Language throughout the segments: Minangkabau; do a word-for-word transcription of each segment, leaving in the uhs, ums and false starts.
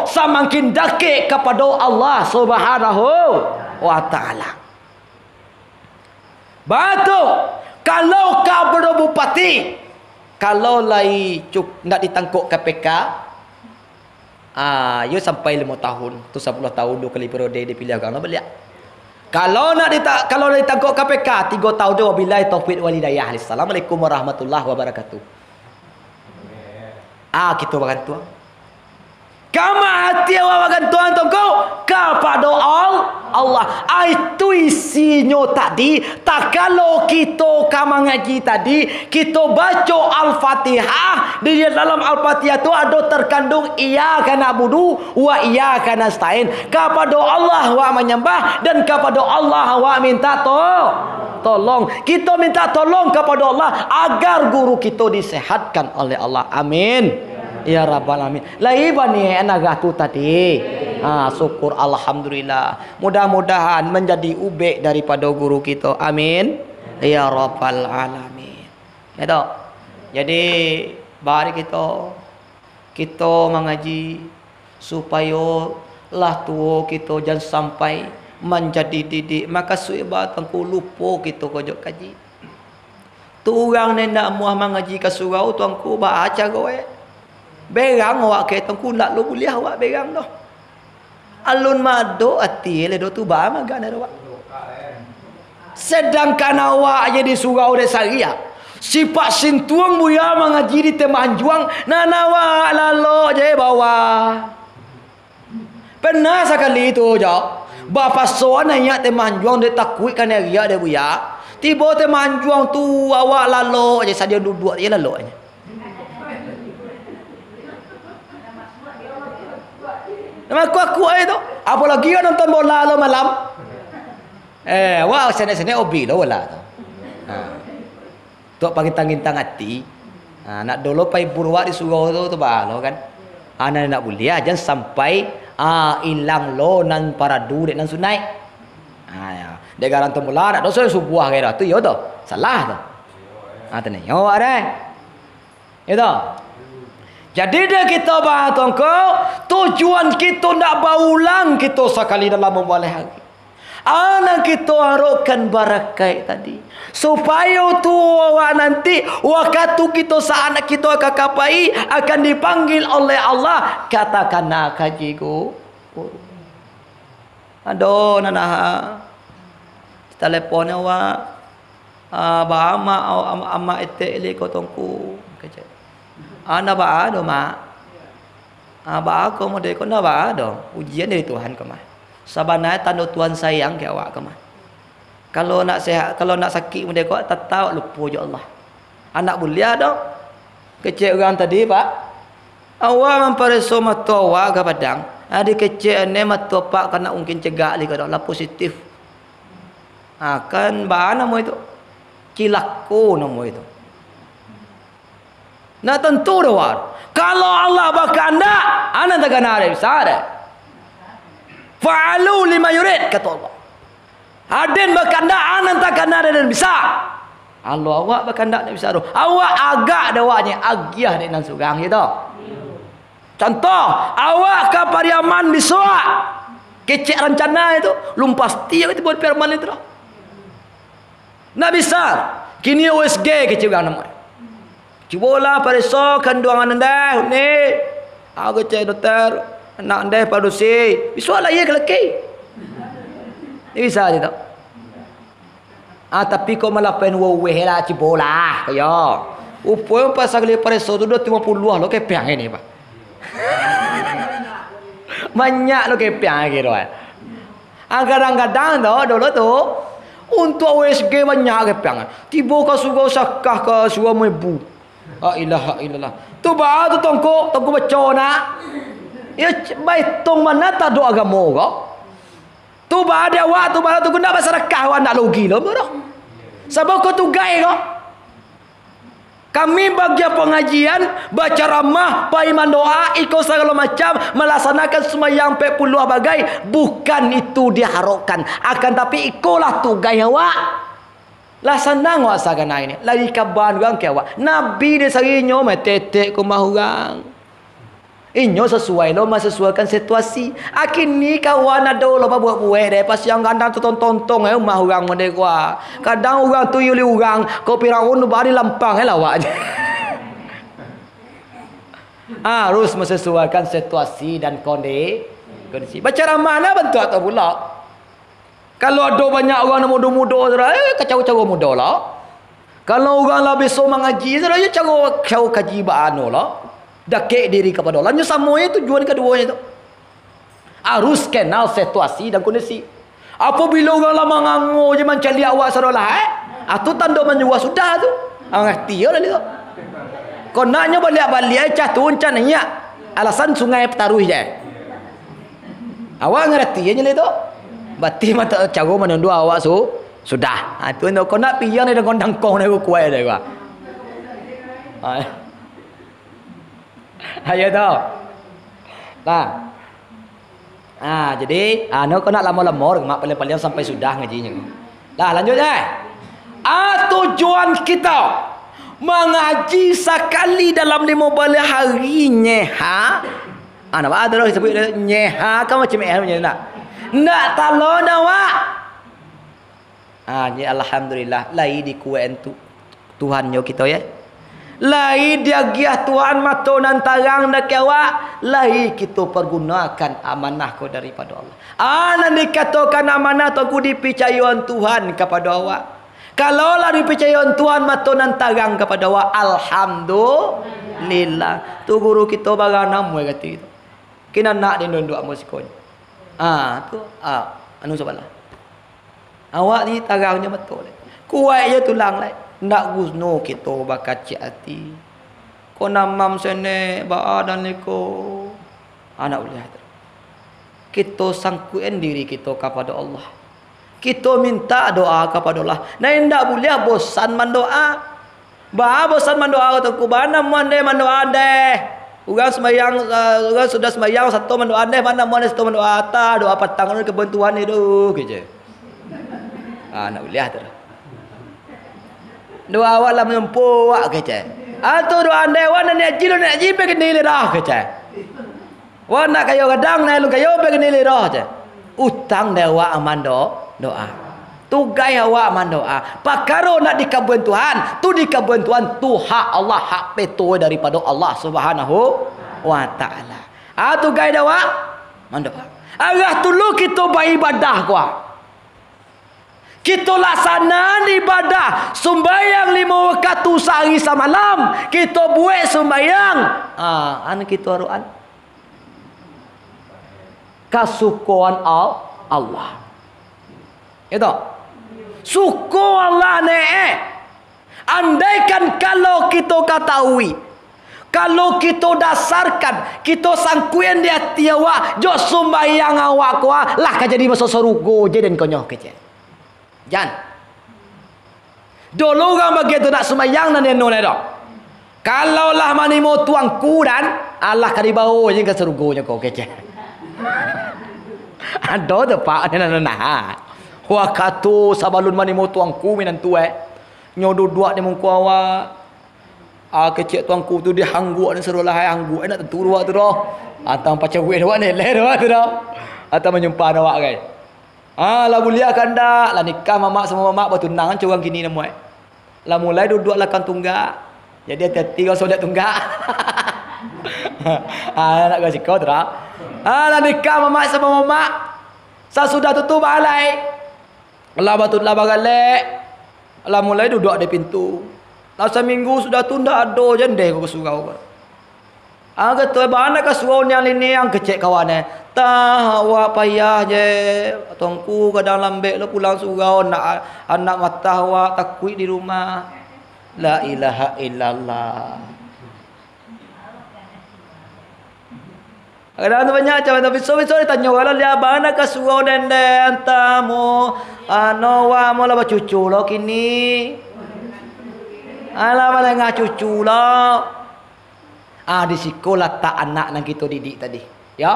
samangkin dakek kapado Allah Subhanahu wa Ta'ala. Batua, kalau ka bupati, kalau lai cuk-, ndak ditangkok K P K, ah, yo sampai limo tahun, tu sapuluah tahun, duo kali periode dipiliah urang, lah baliak. Kalau nak dita-, kalau ditangkok K P K, tigo tahun tu, wabillahi taufiq wal hidayah. Assalamualaikum warahmatullahi wabarakatuh. Ah, kito bagantuang. Kama ati awak bagantuang tu ko? Kapado Al-, Allah. Ah, itu isinyo tadi. Takalo kito ka mangaji tadi, kito baco Al-Fatihah. Di dalam Al-Fatihah tu ado terkandung iyyaka na'budu wa iyyaka nasta'in. Kapado Allah awak manyambah, dan kapado Allah awak minta to-, tolong. Kito minta tolong kapado Allah agar guru kito disehatkan oleh Allah. Amin. Ya Rabbal Alamin. Lai baniaik an agah tu tadi. Ha, syukur, alhamdulillah. Mudah-mudahan manjadi ubek daripado guru kito. Amin. Ya Rabbal Alamin. Ya toh? Jadi, bari kito, kito mangaji, supayo lah tuo kito jan sampai manjadi didik. Makasuik baa tu angku lupo kito ko jo kaji. Tu urang nan indak amuah mangaji ka surau tu angku baa caro e? Berang awak ka e tu angku, ndak lo buliah awak berang doh. Alun mado ati lai doh tu baa magan e awak. Sadangkan awak je di surau dek sariak. Sipak sintuang buya mangaji di Tembah Anjuang, nan awak lalok je bawah. Pernah sakali tu jo, bapasoan naiak Tembah Anjuang dek takuik kanai riak dek buya. Tibo Tembah Anjuang tu awak lalok je, sadia duduak je lalok je. Nan makuak-kuak e tu. Apolagi awak nonton bola lo malam. Eh, wah, senek-senek obi lo bola tu. Ha. Tuak pangintang-ngintang ati. Ha, nak dolo pai buruak di surau tu, tu baa lo kan. Ha, nan nak buliah, jan sampai, ha, ilang lo nan paradu dek nan sunaik. Ha, ya. Dek garang tu mula, nak doso subuah kiro tu, iyo tu. Salah tu. Ha, taniyo awak deh. Itu. Jadi dek kito baa tu angku, tujuan kito ndak baulang kito sakali dalam mambualeh hari. A nan kito arokkan barakaik tadi, supayo tu awak nanti, wakatu kito saat kito ka kapai, akan dipanggil oleh Allah, katakana kaji guru. Ado nan aha, telepon awak, "Ah, baa mak, am-, amak etek ilik ko tu angku?" kecek. "Ah, ndak baa doh, Mak." "Ah, baa ko mode ko?" "Ndak baa doh, ujian dari Tuhan ko mah. Sabananyo tando Tuhan sayang ka awak ko mah. Kalau nak sehat, kalau nak sakik mode ko, tatauk lupo jo Allah." "Anak buliah doh," kecek urang tadi, Pak. "Awak mampareso mato awak ka padang, ah, dikecek ne mato Pak ka nak ungkin cegak lai ka doh, lah positif." Ha, kan baa namo itu? Cilako namo itu. Ndak tantu doh, wak. Kalau Allah bakahandak, a nan takana dek bisa dek. "Fa'alu lima yurid," kato Allah. Aden bakahandak, a nan takana dek den bisa. Kalau awak bakahandak ndak bisa doh. Awak agak dek awak nyo, agiah dek nan surang, gitu. Contoh, awak ka Pariaman bisuak. Kecek rancana itu, lum pasti awak tibo di Pariaman itu doh. Ndak bisa. Kini U S G kecek urang namo. Cubolah pareso kanduangan andeh, ni. Aku cek dokter, anak andeh padusi. Bisuak lahia ka laki. Ndak bisa tu. Ah, tapi kok malah pen weweh lah, cubolah, kayo. Upo yang pasal kali pareso tu duo ratus limo puluah lo kepeang ini, Pak. Banyak lo kepeang kiro, eh. Ah, kadang-kadang tu, dulu tu, untuk U S G banyak kepeang. Tibo ka surau sakah ka surau mebu. La ilaha illallah. Tu baa tu tongko, tongko baco nak. Ya, c-, baitong mana tak ada agamo ko? Tu baa di awak, tu baa tu, ndak basadakah awak ndak logi lo, bro. Sabab ko tugai ko. Kami bagian pengajian, bacaramah, pai mandoa, iko sagalo macam, malaksanakan sumbayang ampek puluah bagai, bukan itu diharokkan. Akan tapi ikolah tugai awak. Lah sanang awak sagana ini, lah dikaban urang ka awak. Nabi disarinyo matetek ka rumah urang. Inyo sasuai lo, masasuaikan situasi. Akini kawan ado lo babuek-buek deh, pasiang gandang tontong-tontong eh, umah urang model ko ah. Kadang urang tu iyo li urang, ko Firaun tu bari lampang eh lawak je. Harus masasuaikan situasi dan kondi-, kondisi. Bacaramah nah bantuak tu pulo. Kalau ado banyak urang nan mudo-mudo, saudara, eh, ka caro-caro mudo lah. Kalau urang lah biaso mangaji, saudara, yo caro, caro kaji ba-, anu lah. Dakek diri kapado Allah. Nyo samo je tujuan kaduonyo tu. Harus kenal situasi dan kondisi. Apabila urang lah mangango je mancaliak awak, saudara lah, eh, ah, tu tando manyuruah sudah tu. Ah, ngarati yo lah tu. Kok naknyo baliak-baliak, eh, cah tu, cah naiak. Alasan sungai pataruih je. Awak ngarati je nilai tu. Bati mantap caro manunduak awak su-, sudah. Ha, tu ndak kau nak piang dia dengan dangkong dia kuat dia, gua. Ha. Ayo tu. Nah. Ha, jadi, anu kau nak lamo-lamo, mak paling-paling sampai sudah ngajinyo. Lah, lanjut eh. Ah, tujuan kita mangaji sakali dalam limo baleh hari, nyeha. Ah, nampak tu dah disebut dia, nyeha kan macam eh macam nak. Ndak talo dah, Wak. Ah, ni alhamdulillah, lai dikuakan tu Tuhannyo kito, ya. Lai diagiah Tuhan mato nan tarang dek awak, lai kito pagunoakan amanah ko daripado Allah. Ah, nan dikatokan amanah tu, ku dipicayoan Tuhan kapado awak. Kalau lah dipicayoan Tuhan mato nan tarang kapado awak, alhamdulillah. Tu guru kito barang namuah kati tu. Kini anak di nunduk ambo sikonyo. Ah, tu, ah, anu sabalah. Awak ni tarangnyo mato lai. Kuwaik je tulang lai. Ndak guno kito bakacik ati. Ko namam senek, baa dan liko. Anak uliah tu. Kito sangkuikan diri kito kapado Allah. Kito minta doa kapado Allah. Nah, indak buliah bosan mandoa. Baa bosan mandoa, katoku, baa namuah deh mandoa deh. Urang sumbayang, eh, urang sudah sumbayang sato mandoa deh, baa namuah deh sato mandoa, atah doa patang tu kabun Tuhan ni doh, kecek. Ah, nak uliah tu dah. Doa awak lah manyampo awak, kecek. Ah, tu doa andai awak nak niaji, nak niaji, pai kanai lai doh, kecek. Wah, nak kayo gadang, nak alun kayo, pai kanai lai doh, cek. Utang dek awak aman do-, doa. Tugai awak aman doa. Pakaro nak dikabuan Tuhan, tu dikabuan Tuhan, tu hak Allah, hak peto daripado Allah Subhanahu wa Ta'ala. Ah, tugai dek awak aman doa. Arah tu lo kito baibadah ko. Kito laksanakan ibadah, sumbayang limo wakatu sahari samalam, kito buek sumbayang. Ah, an kito arukan kasukoan Al-, Allah. Itu. Suko Allah ne, eh. Andaikan kalau kito katahui, kalau kito dasarkan, kito sangkuikan di ati awak, jo sumbayang awak ko, ah, lah ka jadi maso sarugo je den konyo kecek. Jan. Dulu urang bagian tu nak sumbayang nan eno lai doh. Kalau lah manimo tuanku dan, alah ka dibawo je ka sarugonyo ko kecek. Ado tu, Pak, nan, nan, nah. Wakatu sabalun manimo tuanku minantu, eh. Nyo duduak di muko awak. Ah, kecek tuanku tu dihangguak ni sarulah, eh, hangguak, eh, nak tantu awak tu doh. Atang pacawek awak ni, leh awak tu doh. Atang manyumpah awak, kai. Ah, lah buliah kandak, lah nikah mamak samo mamak, batunangan curang kini namuah. Lah mulai duduak lakang tunggak. Jadi ati-ati kalau solat tunggak. Ah, nak ka siko tu dah. Ah, lah nikah mamak samo mamak. Sasudah tu tu balai. Lah batu lah bagalek. Lah mulai duduak di pintu. Lah saminggu sudah tu ndak ado je ndeh ka surau. Ah, kato, "Bana ka surau niang liniang," kecek kawan, eh. "Tah, awak payah je. Tuanku kadang lambek lo pulang surau, nak, anak matah awak takuik di rumah." La ilaha illallah. Kadang tu banyak macam tu. Biso-biso ditanyo, "Kalau dia bana ka surau dendeng tamu, ano, wa, mo lah bacucu lo kini." Alah, malengah cucu lo. Ah, di siko latak anak nan kito didik tadi. Ya.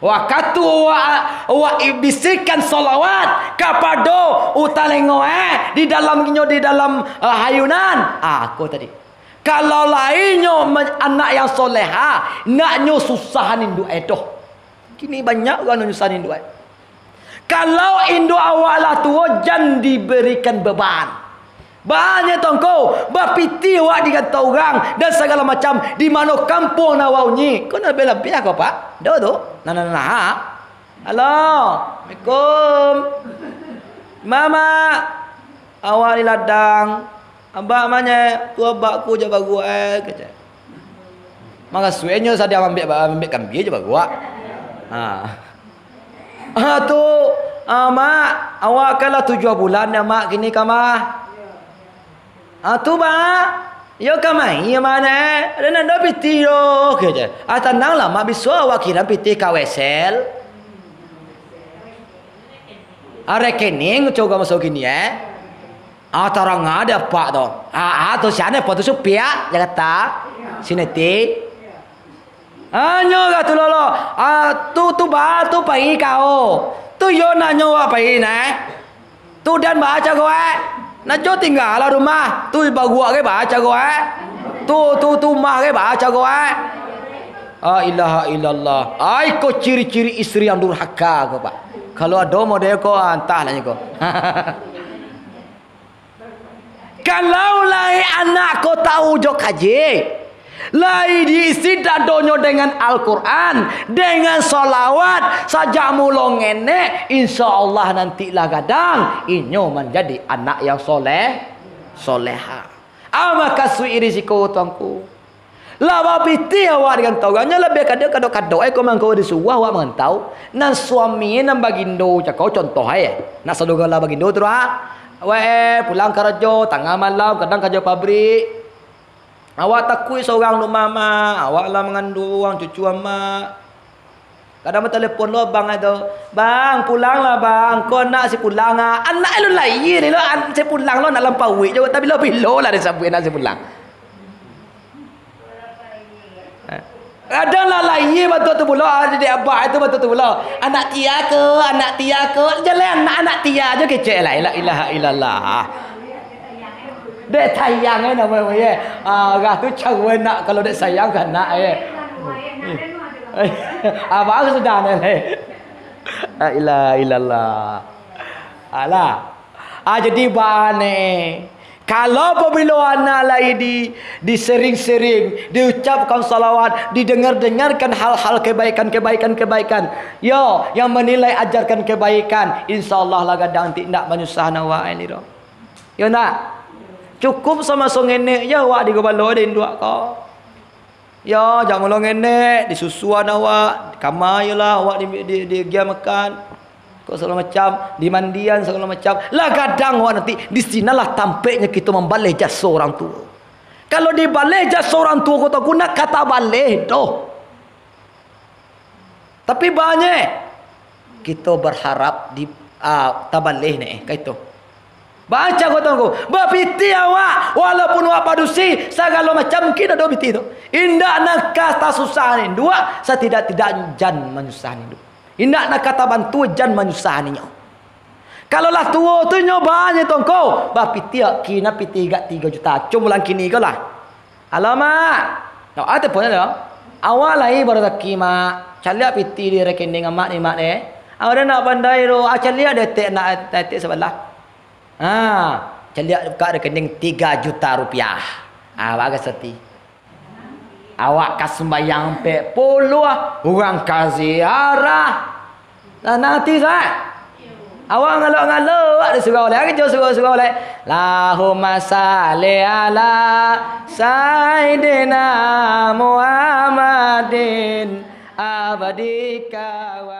Wakatu wa, wa bisikan salawat kapado utalengo, eh, di dalam inyo, di dalam, eh, hayunan. Ah, ko tadi. Kalau lai nyo men-, anak yang soleha, nak nyo susah induak e doh. Kini banyak urang nyo susah induak e. Kalau induak awak lah tuo, jan diberikan beban. Banyak tongko, bapitih awak digantau urang, dan sagalo macam, di mano kampuang nan awak unyi. Ko nan labiah-labiah ko, Pak? Do tu? Nah, nah, nah, nah. Halo. Assalamualaikum. Mama. Awak di ladang. Abak manyeh, tu abak ku jo baruak, eh, kecek. Makasuiknyo sadia mambek, mambek kambia jo baruak. Ha. Ah, tu, ah, Mak, awak kan lah tujuah bulan ya, Mak, kini ka mah. Ah, tu, Mak. Iyo ka mai, iyo, Mak, neh. Ado nan ado pitih doh, kecek. Ah, tananglah, Mak, bisuak awak kirim pitih ka Wesel. Ah, rekening, coba masuk gini, eh. Ah, tarang ado, Pak, tu. Ah, ah, tu sian, Pak, tu supiak, Jakarta. Sineti. Hanyo ka tu lolo. Ah, tu, tu ba, tu pai kao. Tu yo nanyo awak pai, nah. Tu dan ba caro, eh. Nak jo tinggalah rumah. Tu baruak ge ba caro, eh. Tu, tu, tu rumah ge ba caro, eh. La ilaha illallah. Ai, ko ciri-ciri istri yang durhaka ko, Pak. Kalau ado model ko, ah, antahlah nyo ko. Kalau lai anak ko tahu jo kaji, lai diisi dadonyo dengan Al-Quran, dengan salawat, sajak mulo ngenek, insya Allah nanti lah gadang, inyo manjadi anak yang soleh, soleha. Ah, makasuik risiko, Tuanku. Lah bapitih awak digantau urang, nyo labiah kadok-kadok, eh, ko mangko disuruah awak mangantau. Nan suami, nan bagindo, cako contoh, eh. Nak sadonyo lah bagindo tu, ah. Awak, eh, pulang karajo, tangah malam, kadang karajo pabrik. Awak takuik sorang di rumah, Mak. Awak lah manganduang cucu amak. Kadang batalepon lo abang tu, "Bang, pulanglah, Bang. Ko anak si pulang, ah." Anak lo lahia ni lo, an-, si pulang lo anak lampauik jo, tapi lo bilo lah disabuik anak si pulang. Eh. Kadang lah lahia batua tu pulo, ah, di abah tu batua tu pulo. "Anak Tia ko, anak Tia ko." Jaleh anak, anak Tia jo kecek lah. La ilaha illallah. Dek sayang, eh, namo, eh. Ah, urang tu caro nak, kalau dek sayang ka anak, eh. Abang sudah, eh. La ilaha illallah. Alah. Ah, jadi bane. Kalau pabilo anak lai di, disering-sering, diucapkan salawat, didengar-dengarkan hal-hal kebaikan, kebaikan, kebaikan. Yo, yang menilai ajarkan kebaikan, insya Allah lah gadang ti indak manyusahkan awak ni doh. Yo ndak? Cukup samaso ngenek je awak di gubalo dek induak ko. Yo, jak mulo ngenek, disusuan awak, kama iyolah awak di, di, diagiah makan. Ko sagalo macam, dimandian sagalo macam. Lah gadang awak nanti, di sinanlah tampeknyo kito mambaleh jaso urang tuo. Kalau dibaleh jaso urang tuo ko, Tuanku, nak ka tabaleh doh. Tapi banyak kito berharap di, ah, tabaleh ni, eh, ka itu. Baca ko, Tuanku, bapitih awak, walaupun awak padusi, sagalo macam mungkin ado pitih tu. Indak nak ka tasusah ni, induak, satidak-tidak jan manyusah ni, induak. Indak nak ka tabantu, jan manyusah ninyo. Kalau lah tuo tu nyo banyak, Tuanku, bapitih, kini pitih gak tigo juta, cuma bulan kini ko lah. Halo, Mak. Nak ah, telepon ado. Awak lai barasaki, Mak. Caliak pitih di rekening Amak ni, Mak, deh. Awak dah nak pandai tu. Ah, caliak deh tek nak, tek sabalah. Ha, caliak buka rekening tiga juta rupiah. Ah, bagas ati. Awak ka sumbayang ampek puluah, urang ka ziarah. Nah, nanti, Ustaz. Awak ngalok-ngalok, awak disuruh oleh, aja suruh-suruh oleh. Allahumma salli ala Sayyidina Muhammadin abdika wa